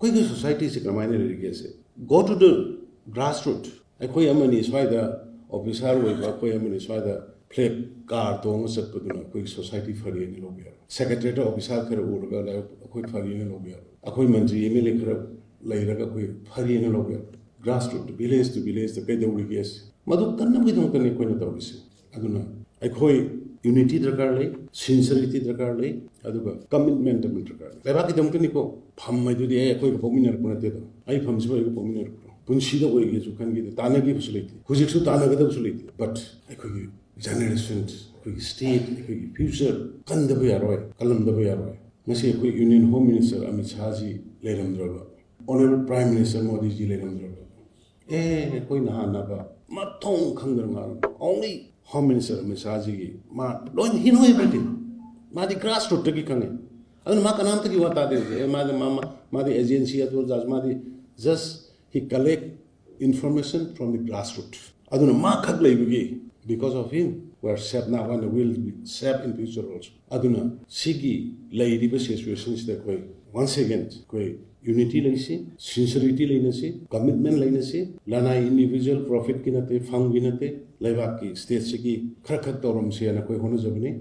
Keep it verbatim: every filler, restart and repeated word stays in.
ꯑꯩꯈꯣꯏꯒꯤ ꯁꯣꯁꯥꯏꯇꯤꯁꯦ ꯀꯃꯥꯏꯅ ꯂꯩꯔꯤꯒꯦꯁꯦ, go to the grassroot. ꯑꯩꯈꯣꯏ ꯑꯃꯅꯤ ꯁ꯭ꯋꯥꯏꯗ ꯑꯣꯐꯤꯁꯥꯔ ꯑꯣꯏꯕ, ꯑꯩꯈꯣꯏ ꯑꯃꯅꯤ ꯁ꯭ꯋꯥꯏꯗ ꯐ꯭ꯂꯦꯛ ꯀꯥꯔ ꯇꯣꯡꯉ ꯆꯠꯄꯗꯨꯅ ꯑꯩꯈꯣꯏꯒꯤ ꯁꯣꯁꯥꯏꯇꯤ ꯐꯔꯦꯅ ꯂꯧꯕ ꯌꯥꯔꯣꯏ꯫ ꯁꯦꯀ꯭ꯔꯦꯇꯔꯤꯌꯦꯠꯇ ꯑꯣꯐꯤꯁꯥꯔ ꯈꯔ ꯎꯔꯒ ꯑꯩꯈꯣꯏ ꯐꯔꯦꯅ ꯂꯧꯕ ꯌꯥꯔꯣꯏ꯫ ꯑꯩꯈꯣꯏ ꯃꯟꯇ꯭ꯔꯤ ꯑꯦꯝ ꯑꯦꯜ ꯑꯦ ꯈꯔ ꯂꯩꯔꯒ ꯑꯩꯈꯣꯏ ꯐꯔꯦꯅ ꯂꯧꯕ ꯌꯥꯔꯣꯏ꯫ ꯒ꯭ꯔꯥꯁ ꯔꯨꯠ, ꯚꯤꯂꯦꯖ ꯇꯨ ꯚꯤꯂꯦꯖꯇ ꯀꯩꯗꯧꯔꯤꯒꯦ, ꯃꯗꯨ ꯀꯟꯅꯕꯒꯤꯗꯃꯛꯇꯅꯤ ꯑꯩꯈꯣꯏꯅ ꯇꯧꯔꯤꯁꯦ꯫ ꯑꯗꯨꯅ ꯑꯩꯈꯣꯏ ꯌꯨꯅꯤꯇꯤ ꯗꯔꯀꯥꯔ ꯂꯩ, ꯁꯤꯟꯁꯔꯤꯇꯤ ꯗꯔꯀꯥꯔ ꯂꯩ, ꯑꯗꯨꯒ ꯀꯃꯤꯠꯃꯦꯟꯠ ꯑꯃ ꯗꯔꯀꯥꯔ ꯂꯩ꯫ ꯂꯩꯕꯥꯛꯀꯤꯗꯃꯛꯇꯅꯤꯀꯣ꯫ ꯐꯝ ꯍꯥꯏꯗꯨꯗꯤ ꯑꯦ, ꯑꯩꯈꯣꯏꯒ ꯄꯣꯛꯃꯤꯟꯅꯔꯛꯄ ꯅꯠꯇꯦꯗꯣ, ꯑꯩ ꯐꯝꯁꯤꯕꯨ ꯑꯩꯒ ꯄꯣꯛꯃꯤꯟꯅꯔꯛꯄ꯭ꯔꯣ? ꯄꯨꯟꯁꯤꯗ ꯑꯣꯏꯒꯦꯁꯨ ꯈꯟꯈꯤꯗꯦ, ꯇꯥꯟꯅꯈꯤꯕꯁꯨ ꯂꯩꯇꯦ, ꯍꯧꯖꯤꯛꯁꯨ ꯇꯥꯟꯅꯒꯗꯕꯁꯨ ꯂꯩꯇꯦ꯫ ꯕꯠ ꯑꯩꯈꯣꯏꯒꯤ ꯖꯦꯅꯦꯔꯦꯁꯟ, ꯑꯩꯈꯣꯏꯒꯤ ꯁ꯭ꯇꯦꯠ, ꯑꯩꯈꯣꯏꯒꯤ ꯐ꯭ꯌꯨꯆꯔ ꯀꯟꯗꯕ ꯌꯥꯔꯣꯏ, ꯀꯜꯂꯝꯗꯕ ꯌꯥꯔꯣꯏ꯫ ꯉꯁꯤ ꯑꯩꯈꯣꯏ ꯌꯨꯅꯤꯌꯟ ꯍꯣꯝ ꯃꯤꯅꯤꯁꯇꯔ ꯑꯃꯤꯠ ꯁꯥꯍꯖꯤ ꯂꯩꯔꯝꯗ꯭ꯔꯕ, ꯑꯣꯅꯔꯦꯕꯜ ꯄ꯭ꯔꯥꯏꯝ ꯃꯤꯅꯤꯁꯇꯔ ꯃꯣꯗꯤꯖꯤ ꯂꯩꯔꯝꯗ꯭ꯔꯕ, ꯑꯦ, ꯑꯩꯈꯣꯏ ꯅꯍꯥꯟꯅꯕ ꯃꯊꯣꯡ ꯈꯪꯗꯅ ꯉꯥꯡꯉꯤ꯫ Only Home Minister ꯑꯃꯤꯠ ꯁꯥꯍꯖꯤꯒꯤ ꯃꯥ ꯂꯣꯏꯅ, he know everything꯫ ꯃꯥꯗꯤ ꯒ꯭ꯔꯥꯁ ꯔꯨꯠꯇꯒꯤ ꯈꯪꯉꯦ꯫ ꯑꯗꯨꯅ ꯃꯥ ꯀꯅꯥꯝꯇꯒꯤ ꯋꯥ ꯇꯥꯗꯦ ꯍꯧꯖꯤꯛ꯫ ꯑꯦ, ꯃꯥꯗꯤ, ꯃꯥ, ꯃꯥ, ꯃꯥꯗꯤ ꯑꯦꯖꯦꯟꯁꯤ ꯑꯗꯨ ꯑꯗꯥ, ꯃꯥꯗꯤ just he collect information from the grassroot꯫ ꯑꯗꯨꯅ ꯃꯥ ꯈꯛ ꯂꯩꯕꯒꯤ, because of him, we are safe now and will be safe in future also꯫ ꯑꯗꯨꯅ ꯁꯤꯒꯤ ꯂꯩꯔꯤꯕ ꯁꯤꯆꯨꯋꯦꯁꯟꯁꯤꯗ ꯑꯩꯈꯣꯏ once again ꯑꯩꯈꯣꯏ ꯌꯨꯅꯤꯇꯤ ꯂꯩꯁꯤ, ꯁꯤꯟꯁꯔꯤꯇꯤ ꯂꯩꯅꯁꯤ, ꯀꯃꯤꯠꯃꯦꯟ ꯂꯩꯅꯁꯤ꯫ ꯂꯅꯥꯏ ꯏꯟꯗꯤꯚꯤꯖꯨꯋꯦꯜ ꯄ꯭ꯔꯣꯐꯤꯠꯀꯤ ꯅꯠꯇꯦ, ꯐꯝꯒꯤ ꯅꯠꯇꯦ, ꯂꯩꯕꯥꯛꯀꯤ ꯁ꯭ꯇꯦꯠꯁꯤꯒꯤ ꯈꯔ ꯈꯛ ꯇꯧꯔꯝꯁꯦꯅ ꯑꯩꯈꯣꯏ ꯍꯣꯠꯅꯖꯕꯅꯤ꯫